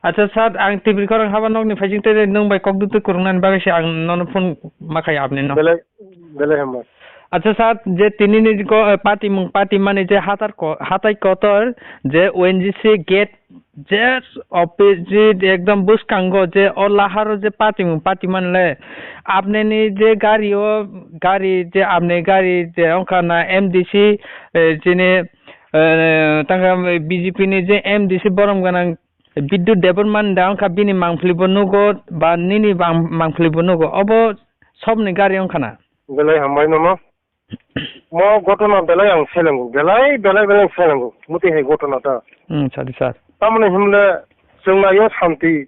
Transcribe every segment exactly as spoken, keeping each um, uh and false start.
Acha sir, ang T V khorang haba nokni phaising tei nwng bai kok dutwi kwrwngnani bagwi se ang nono phone ma khai apni no. Belai, belai hambai. Acha sir, je tini ni ko, eh, party mung party mani je hatar ko, hatai kotor je O N G C gate je opposite ekdom bwskango je o laharo je party mung party manle apni ni je gari o gari je apni gari je ongkha na M D C, eh, jini, eh, tangka B J P ni je M D C borom gwnang Bidyut Debbarma da wngkha bini mangpili bo nugo ba nini bang-, mangpili bo nugo. Obo sobni gari wngkha na? Belai hambai nono. Mo gotona belai ang selengo. Belai, belai, belai ang selengo. Muti hai gotona ta. Hmm, sadi sir. Tamoni himle chwngnaio santi,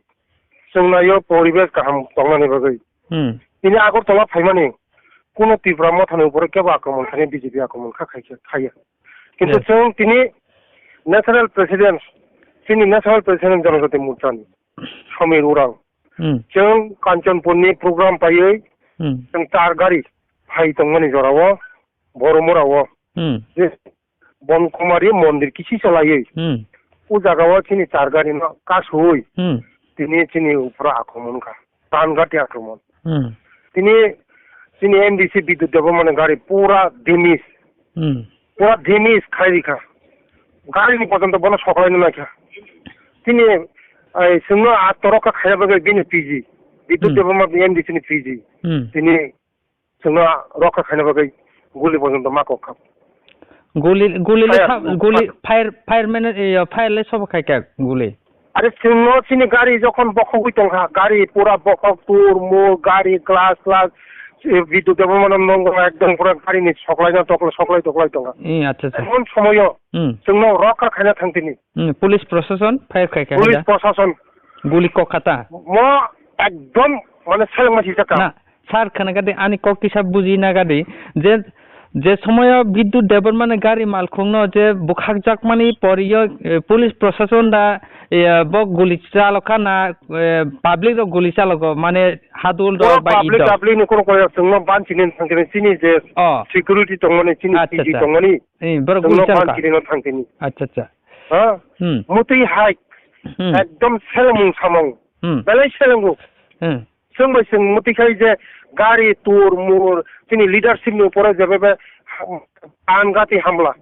chwngnaio poribesh kaham tongnani bagwi. Hmm. Tini Agartala phaimani kuno Tipra Mothani upore kebo akromon khaini B J P akromon kha khai khe khaiya. Kintu Yes. chwng tini National President, chini National President Janajati Morchani Samir Urang. Hmm. Chwng Kanchanpurni program paiwi Hmm. chwng char gari phai tongmani jorao, Boromurao. Hmm. Je Bonkumari mondir kisi cholaiwi Hmm. o jagao chini char gari no kasui Hmm. tini chini upora akromon kha. Prangati akromon. Hmm. Tini, tini M D C Bidyut Debbarmani gari pura damage. Hmm. Pura damage khai rikha. Gari ni porjonto bono soklai no naikha. Tini, ai, chwngno atoroka khaina bagwi bini P G. Bidyut Hmm. Debbarma M D C ni P G. Hmm. Tini chwngno rokha khaina bagwi guli porjonto ma kok kha. Guli, guli le Fire, tha-, guli fire. Fire, fire man, eh, fire le sobo khai kha guli. Are chwngno chini gari jokhon bokhogwi tongkha, gari pura bokhok, tur, mur, gari glass, glass, eh, Bidyut Debbarma no nongo ekdom pura gari ni soklai no tokla, soklai toklai tongkha. Eh, acha, acha. Emon somoyo Hmm. chwngno rokha khaina thangtini. Hmm, police proshashan fire khai kha Police haida. Proshashan. Guli kok kha ta. Mo ekdom mane selengma sijak kha. Na, sir, khana gadi ani kok kisa buji na gadi je, je somoyo Bidyut Debbarmani gari malkhungno je bukhakjakmani poriyo, eh, police proshashan da, eh, bo guli chalokha na, eh, public rok guli chalogo, mane hadul Bo rok ba public idok. Public ni kono koya chwngno ban chini thangkhe chini je Oh. Security tongmani chini Acha, P G acha. tongmani Eh, borok chwngno guli chalokha. Ban chini no thangkhe ni. Acha, acha. Ha? Hmm. Mutwi hai Hmm. ekdom selengmung samung. Hmm. Belai selengo. Hmm. Chwng bai chwng mwtwi khai je gari tur mur chini leadership ni upore jebe be ha-, angati hamla.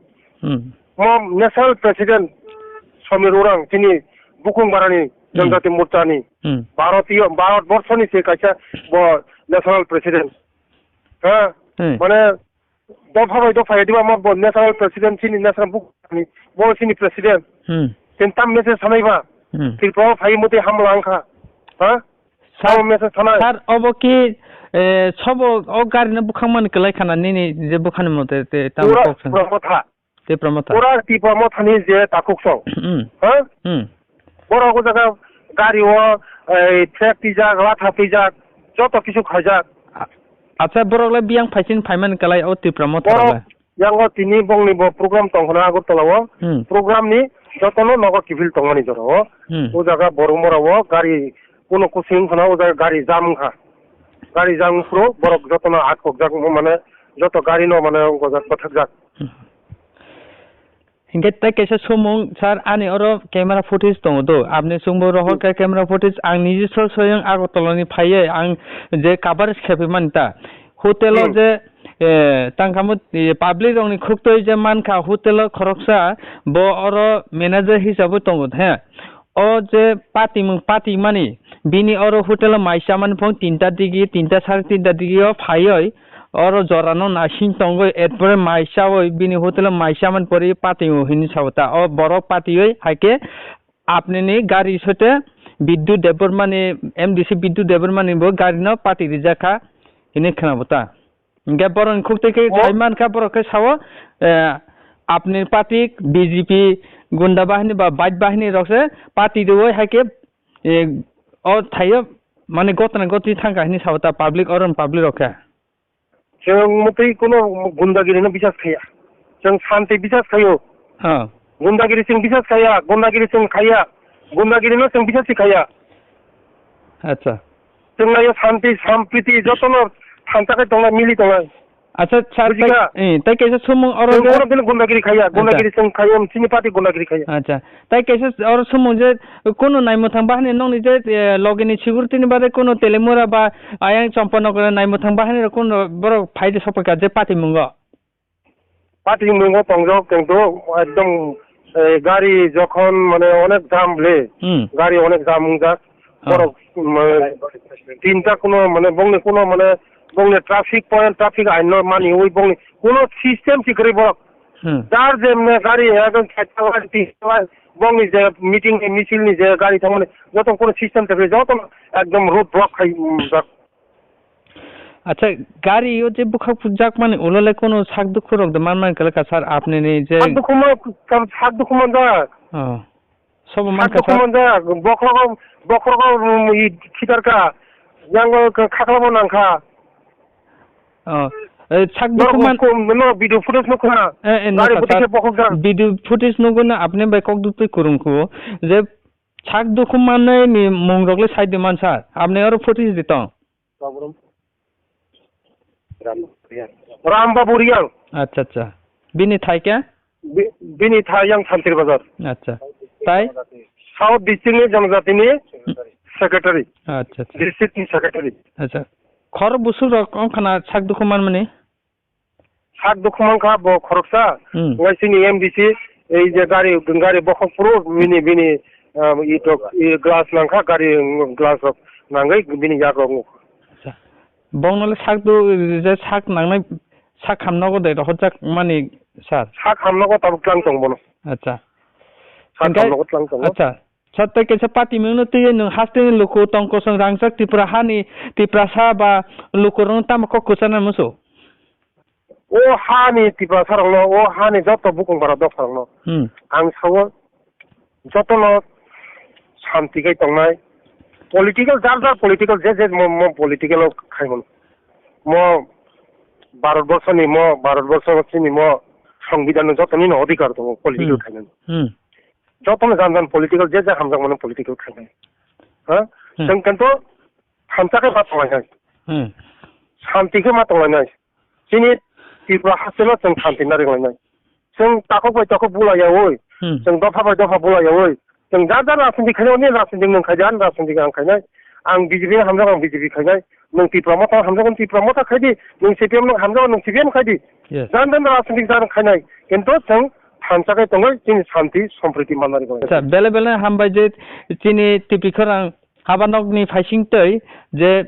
Hmm. Mo national president Samir Urang chini Bukhung Barani Hmm. Janjati Morcha ni Hmm. Bharatiyo, Bharat Borso ni se kaisa bo national president. Ha? Hmm. Mane dopha bai dopha ya diba mo bo national president chini national Bukhung ni bo chini president. Hmm. Ten tam message sanai ba. Hmm. Tripura phai mwtwi hamla wngkha. Ha? Sir, Tamo message thanai. Sir, obo ki, eh, sobo o gari no bukhang mani kwlai khana nini je bukhani mote te tamo Pura, kok san. Pura motha. Tipra motha. Pura Tipra mothani je takhuk song. Hmm. Ha? Hmm. Borok o jaga gari o, eh, track twijak, latha twijak, joto kisu khaijak. A-, acha borok le biyang phaisin phaimani kwlai o Tipra motha rok le. Borok Yango tini bongni bo program tongkhana Agartala o. Hmm. Program ni jotono nogo kiphil tongmani jora o. Hmm. O jaga Boromura o gari kuno kusing khana o jaga gari jam wngkha. Gari jam phuru borok jotono atkokjak mane joto gari no mane gojak bathakjak. Hmm. Hinkhe tei kaisa sumung, sir, ani oro camera footage tongo do. Apni chwngbo rohor Hmm. khe camera footage ang niji so soyang Agartala ni phaiye ang je coverage khe phaimani ta. Hotel o Hmm. je, eh, tangkamo, eh, public rokni khuktwi je mankha, hotel o khoroksa bo oro manager hisabo tongo, he. O je patimung patimani, bini oro hotel o mai chamani phone tinta digi, tinta sare tinta digi o phaioi, oro jorano naising tongoi, erpore mai chaoi, bini hotel o mai chamani pore patimung hinwi sao ta. O borok patioi haikhe apnini gari sote Bidyut Debbarmani, M D C Bidyut Debbarmani bo gari no pati rijak kha hinwi khwnabo ta. Hinkhe borokni khuktwi khe Mo- sai mankha, borok khe sao, eh, apni party B J P gunda bahini ba bike bahini rok se party rwui hai khe, eh, o thaio mane gotna gotwi thangkha hinwi sao ta public, oro public rok khe. Chwng mwtwi kuno gundagiri no bisas khaiya. Chwng santi bisas khaio. Ha. Gundagiri chwng bisas khaiya, gundagiri chwng khaiya. Gundagiri no chwng bisas si khaiya. Acha. Chwng naio santi, sampriti jotono thansa khai tongnai, mili tongnai. Acha, sir, tai, Bujikha? Eh, tai kaisa sumung oro Chwng je kono dino gundagiri khaiya, Acha. Gundagiri chwng khaiya, chini party gundagiri khaiya. Acha. Tai kaisa oro sumung je kono naimwthang bahani nokni je, eh, logini security ni bagwi kono Telimura ba ayang Champanagar naimwthang bahani rok kono borok phai de sokphaikha je party mungo. Party mungo tongjak tongto ekdom, eh, gari jokhon mane onek jam le, Hmm. Gari onek jam wngjak. Oh. Borok, mm, tinta kuno mane bongni kuno mane bongni traffic point, traffic ain no mani ui bongni kuno system si kwrwi borok. Hmm. Jar jemne gari ekdom chaita line, tinta line, bongni je meeting ni misil ni je gari thangmani joto kuno system se kwrwi joto ekdom road block khai, mm, jak. Acha, gari o je bwkhak pujak mani ulo le kono sak dukhu rok de man man kala ka sir, apni ni je Sak dukhu ma, sak dukhu man jak. Oh. Sobo man Sak ka dukhu sir. Man jak. Bokhrogo, bokhrogo, um, i khitar ka. Yango k-, khakla bo nang kha. Oh. Eh, sak Norok dukhu man kum, no video footage no khna. Eh, eh, no Gari ka bwtwi sir. Khe bokhok jak. Video footage no guna apni bai kok duk twi kurung khu. Je sak dukhu manai ni mung rok le sai di man sir. Apni oro footage di tong. Ram Babu Riang. Acha, acha. Bini thai khe? Bi-, bini thai yang Santir Bazar. Acha. Tai? South District ni Janajati ni Hmm. Secretary. Acha, acha. District ni Secretary. Acha. Khor busuk rok ongkhana sak dukhu manmani? Sak dukhu mankha bo khoroksa, Hmm. Ngai chini M D C, ei je gari, gari bokhok phuru bini, bini, ah, i tok, i glass nangkha, gari glass rok nangwi bini yak rok nukha. Acha. Bongno le sak du, je sak nangnai, sak hamnogo de rohorjak mani sir. Sak hamnogo tabuk tlang tong bono. Acha. Sak Hingke, hamnogo tlang tongo. Acha. Sir, tei kaisa party mungno twiwi nwng hasteni luku tong kosong rangchak Tripura hani Tiprasa ba lukurokno tamo kok kwcharnai musu? O hani Tiprasa rokno, o hani joto bukung bara dopha rokno Hmm. Ang sao jotono santi kai tongnai. Political, jar jar political, je je mo, mo political o khaimano. Mo Bharat Borsho ni mo, Bharat Borsho chini mo Songbidan no jotoni no odhikar tongo political Hmm. khainani. Hmm. Jotono jan jan political, je je hamjakmano political khainai. Ha? Hmm. Chwng kintu thansa khe ma tonglainai. Hmm. Santi khe ma tonglainai. Chini Tripura hasteno chwng santi narwk lainai. Chwng takhuk bai takhuk bulaiyaui. Hmm. Chwng dopha bai dopha bulaiyaui. Chwng jar jar rajniti khainai, oni rajniti nwng khaidi, ani rajniti ang khainai. Ang B J P no hamjak, ang B J P khainai. Nwng Tipra Motha hamjak, nwng Tipra Motha khaidi. Nwng C P M no hamjak, nwng C P M khaidi. Yes. Jan jan rajniti jan khainai. Kintu chwng thansa khe tongwi chini santi sompriti manna rwgwi. Acha, bele bele hambai je chini T P khorang Habanokni phaising twi je,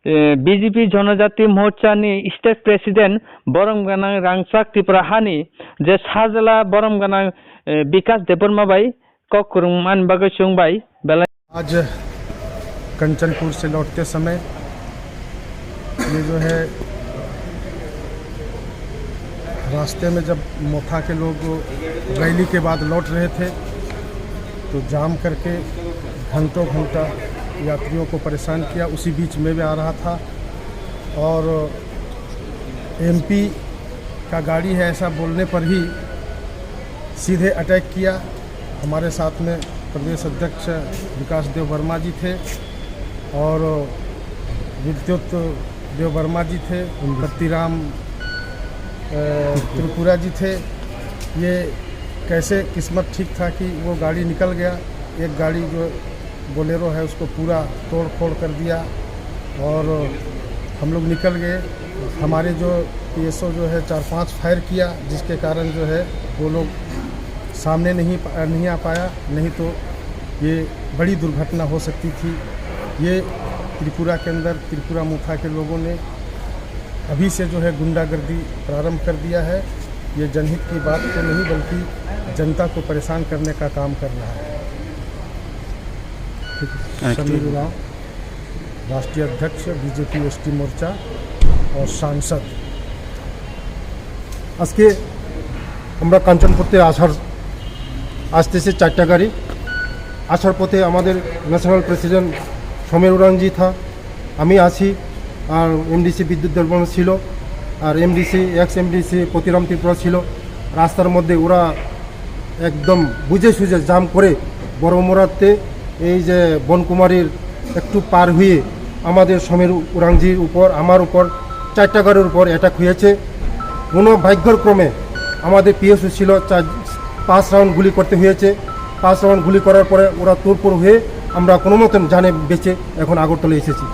eh, B J P Jonojati Morcha ni State President borom gwnang rangchak Tripura hani je sajla borom gwnang, eh, Bikas Debbarma bai kok kwrwng man bagwi chwng bai belai. आज कंचनपुर से लौटते समय ये जो है, रास्ते में जब मोथा के लोग रैली के बाद लौट रहे थे, तो जाम करके घंटों घंटा यात्रियों को परेशान किया। उसी बीच मैं भी आ रहा था और एमपी का गाड़ी है, ऐसा बोलने पर ही सीधे अटैक किया। हमारे साथ में प्रदेश अध्यक्ष विकास देव वर्मा जी थे और विद्युत देव वर्मा जी थे, पत्तीराम, अ, त्रिपुरा जी थे। ये कैसे किस्मत ठीक था कि वो गाड़ी निकल गया। एक गाड़ी जो बोलेरो है, उसको पूरा तोड़ फोड़ कर दिया और हम लोग निकल गए। हमारे जो पीएसओ जो है, चार पांच फायर किया, जिसके कारण जो है, वो लोग सामने नहीं पा-, नहीं आ पाया, नहीं तो ये बड़ी दुर्घटना हो सकती थी। ये त्रिपुरा के अंदर, त्रिपुरा मोथा के लोगों ने अभी से जो है, गुंडागर्दी प्रारंभ कर दिया है। ये जनहित की बात तो नहीं, बल्कि जनता को परेशान करने का काम कर रहा है। ठीक है। हाँ, समीर ठीक। उरांव, राष्ट्रीय अध्यक्ष बीजेपी एसटी मोर्चा और सांसद। আজকে আমরা কাঞ্চনপুরতে আসার, আসতেছে চারটা গাড়ি। আসার পথে আমাদের ন্যাশনাল প্রেসিডেন্ট সমীর উরাংজি থা, আমি আছি, আর এমডিসি বিদ্যুৎ দেববর্মা ছিল, আর এমডিসি, এক্স এমডিসি পতিরাম ত্রিপুরা ছিল। রাস্তার মধ্যে ওরা একদম বুঝে সুঝে জাম করে বড়মোড়াতে এই যে বনকুমারীর একটু পার হয়ে আমাদের সমীর উরাংজির উপর, আমার উপর চারটা গাড়ির উপর অ্যাটাক হয়েছে। কোনো ভাগ্যক্রমে আমাদের পিএসও ছিল, চার পাঁচ রাউন্ড গুলি করতে হয়েছে। পাঁচ রাউন্ড গুলি করার পরে ওরা তুরপুর হয়ে আমরা কোনো মতন জানে বেঁচে এখন আগরতলা এসেছি।